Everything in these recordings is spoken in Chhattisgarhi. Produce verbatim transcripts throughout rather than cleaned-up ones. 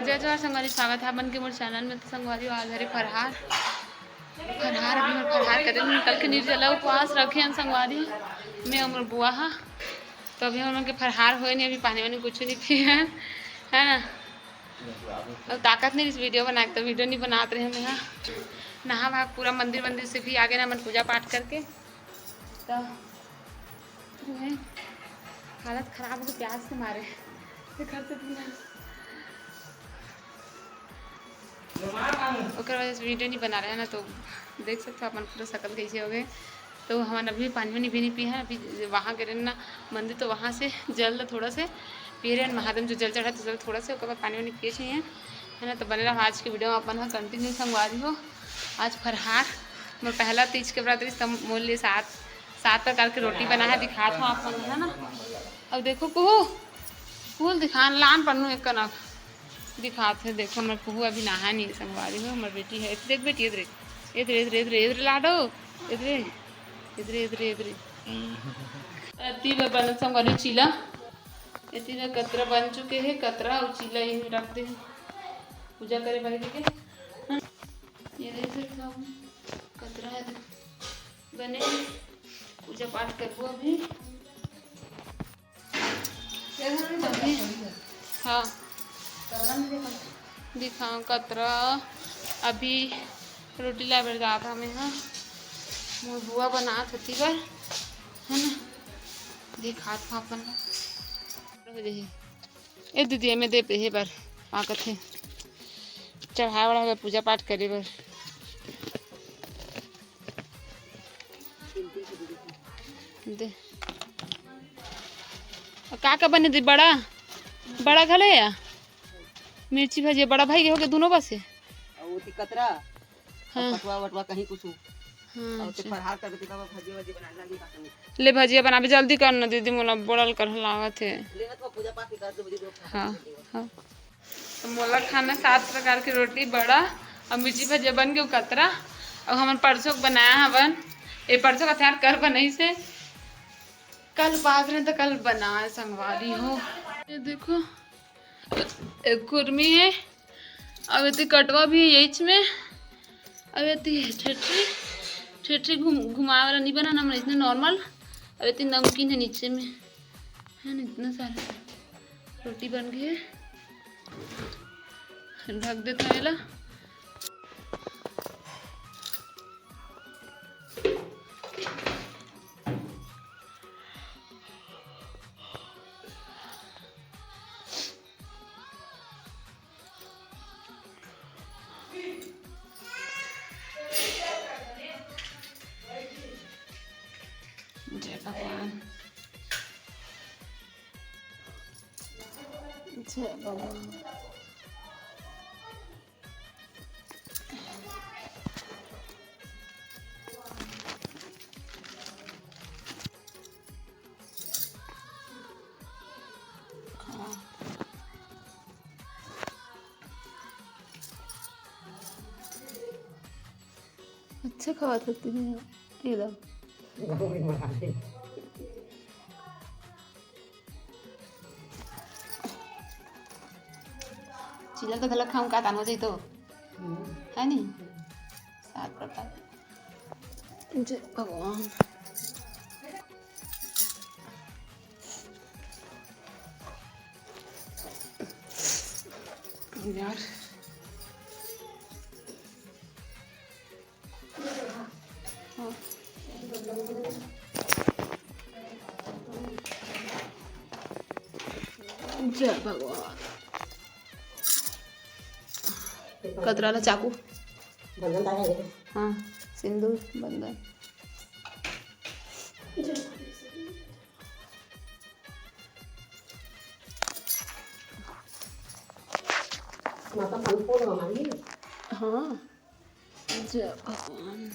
जय जोहार संगवारी, स्वागत है आप मन के मोर चैनल में। तो संगवारी, आज हरे फरहार, फरहार अभी मोर फरहार करे निकल के निर्जला उपवास रखे हन संगवारी, मैं अउ मोर बुआ हा। तो अभी हमन के फरहार होए नहीं, अभी पानी वानी कुछ नहीं पिए हैं, है ना। अब ताकत नहीं इस वीडियो बनाए, तो वीडियो नहीं बनात रहे मैं हा। नहा वहा पूरा मंदिर वंदिर से भी आगे ना, मन पूजा पाठ करके तो ये हालत खराब हो गई प्यास के मारे। ये घर से बिना ओकर वजह से वीडियो नहीं बना रहे हैं ना, तो देख सकते हो अपन पूरा शकल कैसे हो गए। तो हमन अभी पानी वानी भी नहीं पी है, अभी वहाँ के ना मंदिर, तो वहाँ से जल थोड़ा से पी रहे हैं, महादेव जो जल चढ़ा तो जल थोड़ा से, ओकर बाद पानी वानी पिए चाहिए, है ना। तो बने रहो आज की वीडियो में, अपन हा कंटिन्यू संगवारी हो। आज फरहार मोर पहला तीज के व्रत रहिस, त मोर लिए सात, सात प्रकार के रोटी बना है, दिखात हूँ आप मन, है ना। अब देखो कुहू, कुहू ल दिखान लान पन्नू एक कनक दिखात है। देखो हमर कुहू अभी नहाए नहीं संगवारी हो, हमर बेटी है। देख बेटी, इधरे, इधरे, इधरे, इधरे, इधरे लाडो, इधरे, इधरे, इधरे, इधरे। अति बर बनत संगवारी चीला, एती में कतरा बन चुके हे, कतरा अउ चीला ये रख दे हे पूजा करे बर के। ये देख सकत हव, कतरा हे बने हे। पूजा पाठ करबो अभी। अभी, हाँ, दिखाओ कतरा। अभी रोटी लाए बर जात हमें, हाँ, मोर बुआ बनात होती बर, है ना, दिखात हूँ अपन ला। हो जाही। ए दीदी, एमे दे, एहे बर, आ कथे, चढ़ाए वाला हवे पूजा पाठ करे बर। दे। अउ का का बने दीदी? बड़ा, बड़ा घलो या मिर्ची भजिया, बड़ा भाई के होगे दुनो बस हे। अउ ओती कतरा, हाँ। पटवा वटवा कहीं कुछ। हाँ, अउ ते अच्छा। फरहार करबे ते बाबा भजिया वजिया बना लागी का संगे। ले भजिया बनाबे, जल्दी कर ना दीदी, मोला बोलल कर लागत हे। ले ना तो पूजा पाठ कर दे, हाँ, हाँ। तो मोला खाना सात प्रकार के रोटी, बड़ा अउ मिर्ची भजिया बन के कतरा। अउ हमन परसों के बनाया हवन, ए परसों का तैयार कर बनाई से। कल उपास रहे तो कल बनाए संगवारी हो। ये देखो, एक कुरमी हे, अउ एती कटवा भी हे यहीच में, अउ एती ठेठरी, ठेठरी घुम-, घुमाए वाला नहीं बना ना, हमन इतने नॉर्मल, अउ एती नमकीन हे नीचे में, है ना, इतना सारा रोटी बन गए, ढक देता हूँ एला। जय भगवान। जय भगवान। अच्छा खावत होती है ये लोग। चीला तो घलक खाऊं का, तान हो जाई तो, है नी? सात प्रकार। जय भगवान। यार। हाँ। जय भगवान। कतरा ला चाकू। हाँ, सिंदूर, बंधन। माता फल फूल हमारी। हाँ। जय भगवान।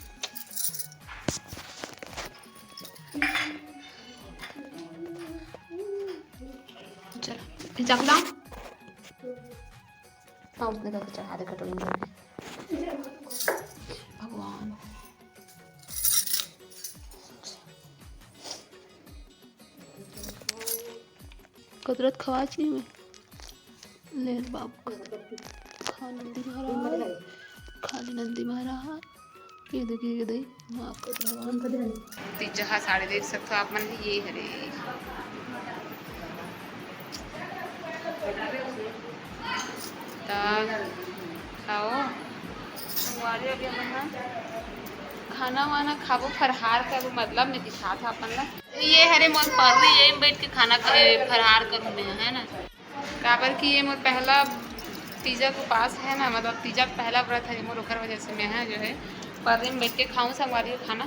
चल, ये चाकू लाओ। हाँ, उसने करके चढ़ा दे कटोरी में करके। भगवान। कतरत खवा चाहिए मैं। ले बाप, खा नंदी महाराज, खा ले नंदी महाराज। ये देखिए, ये दे, माफ कर भगवान। तीजा हा साड़ी देख सकथो आप मन, ये हरे। त खाओ। संगवारी, अभी हमन ह खाना वाना खाबो, फरहार करबो, मतलब में दिखात ह अपन ला। ये हरे मोर पर्री, ये बैठ के खाना ख-, फरहार करूँ मैं, है ना। काबर कि ये मोर पहला तीजा के उपास है ना, मतलब तीजा के पहला व्रत है मोर, ओकर वजह से मैं ह जो है पर्री में बैठ के खाऊँ संगवारी हो खाना।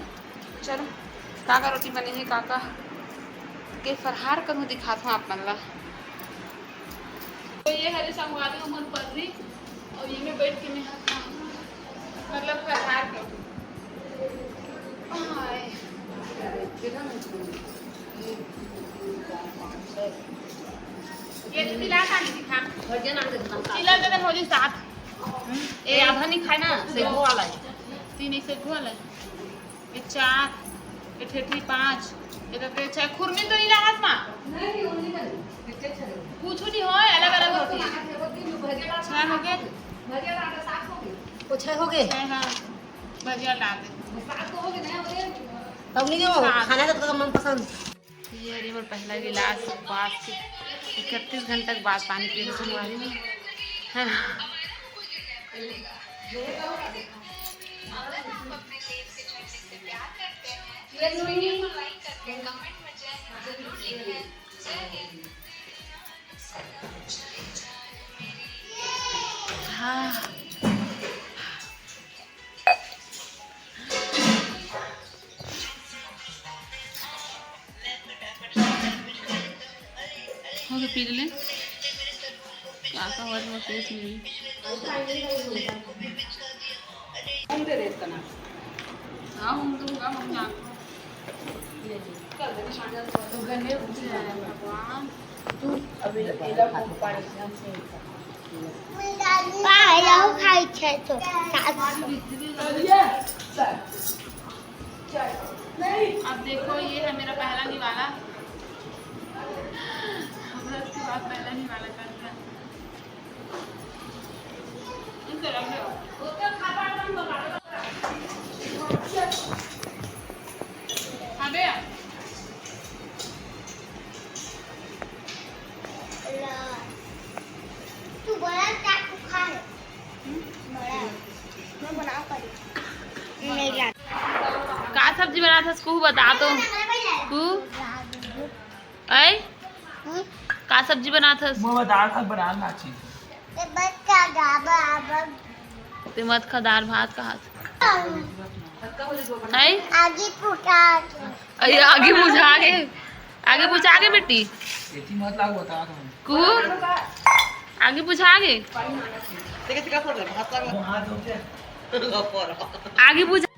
चलो, का का रोटी बने हे, का का के फरहार करूँ, दिखात हूँ आप मन ला। तो ये हरे संगवारी हो मोर पर्री, और ये में बैठ के मैं ह खाऊँ, मतलब फरहार करूँ। हाय। ये तो मिला था नहीं था। भजिया नाम दे देता हूँ। चिल्ला दे दे भौजी सात। ए, आधा नहीं खाए ना, सेगो वाला है। तीन एक सेगो वाला है। ये चार, ये ठेठरी पाँच, ये तो छह। खुरमी तो नहीं रहा हाथ में। नहीं, नहीं, वो नहीं बनी। कुछ नहीं हो, अलग अलग होती है। छह हो गए। वो छह हो गए। छह, हाँ। भजिया डाल दे। सात तो हो गए, नहीं हो गए। तब नहीं हो, सात। खाना तो सबका मनपसंद। ये हरे मोर पहला गिलास उपवास के, इकतीस घंटा के बाद पानी पी रहे संगवारी में। हाँ। हाँ। हो गया, पी ले। क्या का हुआ, तुम्हारा face नहीं? हाँ, हम तो होगा, हम जानते हैं। भगवान। पहला खाइ छै तो सास। अब देखो, ये है मेरा पहला निवाला। व्रत के बाद पहला निवाला करता है। तू बड़ा चाकू खा ले। बड़ा। मैं बनाओ करी। नहीं जान। का सब्जी बनात हस, कुहू बता तो। कुहू? ऐ? हम्म? का सब्जी बनात हस? मैं दाल भात बनाना चाहिए। ते मत खा, गाबा, आबा। ते मत खा, दाल भात कहात। हैं? आगी बुझा के। अरे, आगी बुझा के। आगी बुझा के, बेटी। एती मत लागू, बता दो। कुहू? आगी बुझा के। देखा, देखा, फोड़ ले, हाथ लगा। हाथ धो के। आगी बुझा